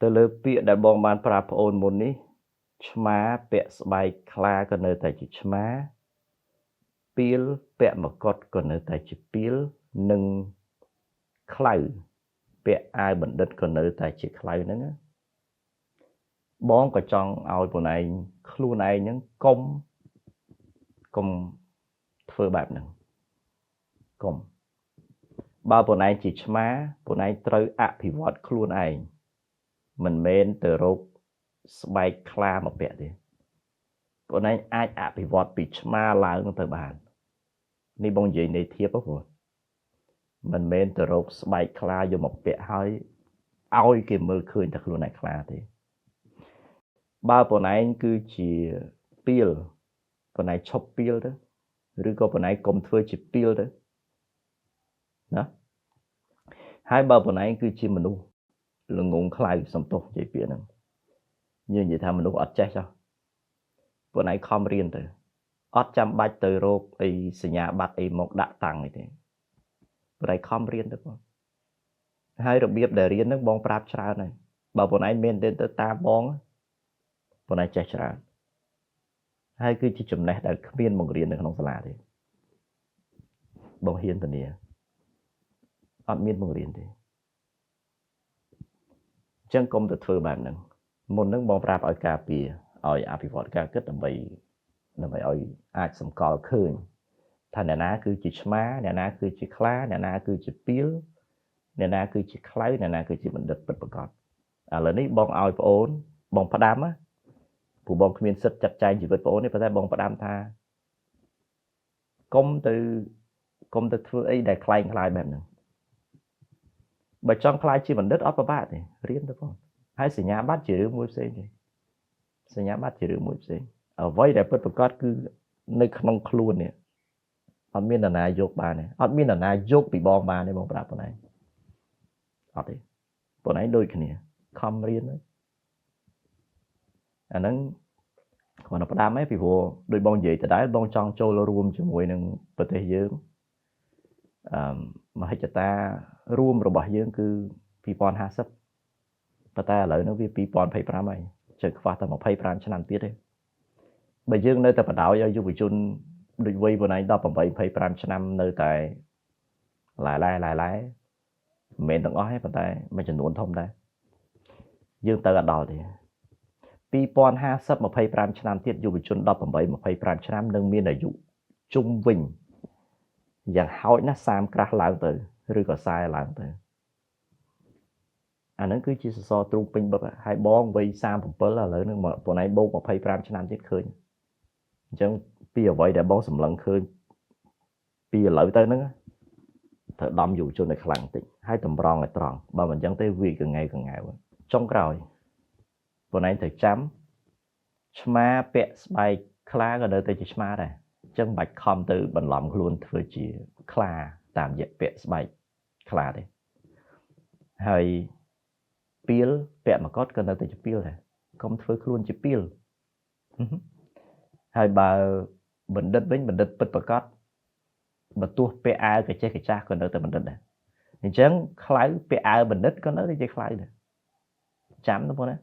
ទៅលើពាក្យដែលបងបានប្រាប់ប្អូនមុននេះឆ្មាពាក់ស្បែកខ្លាក៏នៅតែជាឆ្មា ពាលពាក់មកុដក៏នៅតែជាពាលនិងខ្លៅពាក់អាវបណ្ឌិតក៏នៅតែជាខ្លៅហ្នឹងណាបងក៏ចង់ឲ្យខ្លួនឯងខ្លួនឯងហ្នឹងកុំកុំធ្វើបែបហ្នឹងកុំបើខ្លួនឯងជាឆ្មាខ្លួនឯងត្រូវអភិវឌ្ឍខ្លួនឯងមិនមែនទៅរកស្បែកខ្លាមកពាក់ទេខ្លួនឯងអាចអភិវឌ្ឍពីឆ្មាឡើងទៅបាននេះបងនិយាយនៃធៀបហ៎ព្រោះមិនមែនទៅរកស្បែកខ្លាយកមកពាក់ហើយឲ្យគេមើលឃើញតែខ្លួនឯងខ្លាទេបើខ្លួនឯងគឺជាពាលខ្លួនឯងឈប់ពាលទៅឬក៏ខ្លួនឯងកុំធ្វើជាពាលទៅណាហើយបើខ្លួនឯងគឺជាមនុស្សល្ងងខ្លៅសំទោសនិយាយពាក្យហ្នឹងយើងនិយាយថាមនុស្សអត់ចេះចុះខ្លួនឯងខំរៀនទៅអត់ចាំបាច់ទៅរកអីសញ្ញាបត្រអីមកដាក់តាំងអីទេខ្លួនឯងខំរៀនទៅបងហើយរបៀបដែលរៀនហ្នឹងបងប្រាប់ច្រើនហើយបើខ្លួនឯងមានទៅតាមបងខ្លួនឯងចេះច្រើនហើយគឺជាចំណេះដែលគ្មានបង្រៀននៅក្នុងសាលាទេបងហ៊ានធានាអត់មានបង្រៀនទេអញ្ចឹងកុំទៅធ្វើបែបហ្នឹងមុនហ្នឹងបងប្រាប់ឲ្យការពារឲ្យអភិវឌ្ឍការគិតដើម្បីដើម្បីឲ្យអាចសម្គាល់ឃើញថាអ្នកណាគឺជាឆ្មាអ្នកណាគឺជាខ្លាអ្នកណាគឺជាពាលអ្នកណាគឺជាខ្លៅអ្នកណាគឺជាបណ្ឌិតពិតប្រាកដឥឡូវនេះបងឲ្យប្អូនបងផ្ដាំណាព្រោះបងគ្មានសិទ្ធិចាត់ចែងជីវិតប្អូនទេប៉ុន្តែបងផ្ដាំថាកុំទៅកុំទៅធ្វើអីដែលខ្លែងខ្លាយបែបហ្នឹងបើចង់ខ្លាយជាបណ្ឌិតអត់ពិបាកទេរៀនទៅបងហើយសញ្ញាបត្រជារឿងមួយផ្សេងទេសញ្ញាបត្រជារឿងមួយផ្សេងអ្វីដែលពិតប្រាកដគឺនៅក្នុងខ្លួននេះអត់មាននរណាយកបានទេអត់មាននរណាយកពីបងបានទេបងប្រាប់បងឯងអត់ទេបងឯងដូចគ្នាខំរៀនទៅអាហ្នឹងគ្រាន់តែផ្ដាំឯងពីព្រោះដូចបងនិយាយដដែលបងចង់ចូលរួមជាមួយនឹងប្រទេសយើងអឺមហិច្ឆតារួមរបស់យើងគឺ2050ប៉ុន្តែឥឡូវហ្នឹងវា2025ហើយជិតខ្វះតែ25ឆ្នាំទៀតទេបើយើងនៅតែបដ ாய் ឲ្យយុវជនដូចវ័យបងឯង18 25ឆ្នាំនៅតែឡែឡែឡែឡែមិនមែនទាំងអស់ទេប៉ុន្តែមួយចំនួនធំដែរយើងទៅអត់ដល់ទេ2050 25ឆ្នាំទៀតយុវជន18 25ឆ្នាំនឹងមានអាយុជុំវិញយ៉ាងហោចណាស់30ក្រាស់ឡើងទៅឬក៏40ឡើងទៅអាហ្នឹងគឺជាសសរទ្រូងពេញបឹកហើយបងវ័យ37ឥឡូវហ្នឹងបងឯងបូក25ឆ្នាំទៀតឃើញអញ្ចឹងពីអ្វីដែលបងសម្លឹងឃើញពីឥឡូវទៅហ្នឹងត្រូវដំយុវជនឲ្យខ្លាំងបន្តិចហើយតម្រង់ឲ្យត្រង់បើមិនអញ្ចឹងទេវាកងៃកងែវចុងក្រោយបងឯងត្រូវចាំឆ្មាពាក់ស្បែកខ្លាក៏នៅតែជាឆ្មាដែរអញ្ចឹងមិនបាច់ខំទៅបន្លំខ្លួនធ្វើជាខ្លាតាមរយៈពាក់ស្បែកខ្លាទេហើយពាលពាក់មកុដក៏នៅតែជាពាលដែរកុំធ្វើខ្លួនជាពាលហើយបើបណ្ឌិតវិញបណ្ឌិតពិតប្រាកដបើទោះពាក់អាវកចេះកចាស់ក៏នៅតែបណ្ឌិតដែរអញ្ចឹងខ្លៅពាក់អាវបណ្ឌិតក៏នៅតែជាខ្លៅដែរចាំទៅបងណា